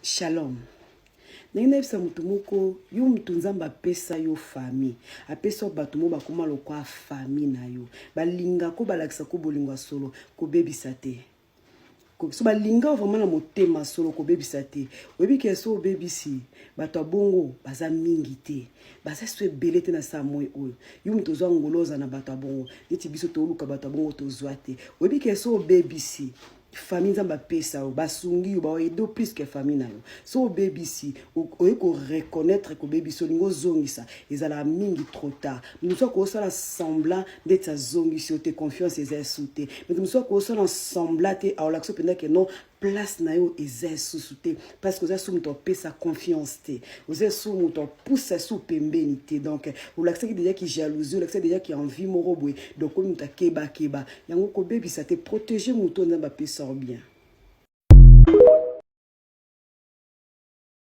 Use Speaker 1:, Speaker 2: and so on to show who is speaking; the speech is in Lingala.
Speaker 1: Shalom. Ndenge nayebisa moto moko, yo moto Nzambe apesa yo famille, apesa yo bato moko bakoma lokwa famille na yo, balinga ko balakisa ko bolingo ya solo, kobebisa te. So balinga vraiment na motema solo, kobebisa te. Oyebi ke so obebisi, bato ya bongo baza mingi te, baza so ebele te na saa moi oyo. Yo moto ozwa ngolo oza na bato ya bongo, neti biso toluka bato ya bongo tozwa te. Oyebi ke so obebisi famille Nzambe apesa yo, basungi yo, baoyede plus que famille na yo. So obebisi, oye koreconnaitre kobebisi, olingi ozongisa, ezalaka mingi trop tard. Mosu akosala semblant ndeti azongisi yo te, confiance eza esu te. Moto mosusu akosala semblant te, aolakisa mpenza ke non, place na yo eza esusu te, parce que oza su moto apesa confiance te, oza su moto apusa su pembeni te. Donc olakisaki déjà ki jalousie, olakisaki déjà ki envie moko boye. Donc oyo moto akebakeba yango, kobebisa te, protéger moto Nzambe apesa yo bien.